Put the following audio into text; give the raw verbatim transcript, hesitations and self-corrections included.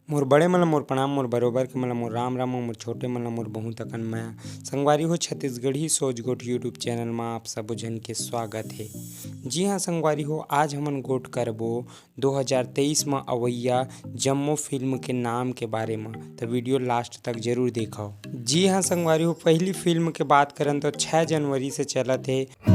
मोर बड़े मन ल मोर प्रणाम, मोर बरोबर के मन ल मोर राम राम, मोर छोटे मन ल मोर बहुत अकन मया। संगवारी हो, छत्तीसगढ़ी सोच गोठ YouTube चैनल म आप सबो झन के स्वागत हे। जी हाँ संगवारी हो, आज हमन गोठ करबो दो हज़ार तेईस म अवइया जम्मो फिल्म के नाम के बारे म, त वीडियो लास्ट तक जरूर देखव। जी हाँ संगवारी हो, पहली फिल्म के बात करन तो छह जनवरी से चलत हे।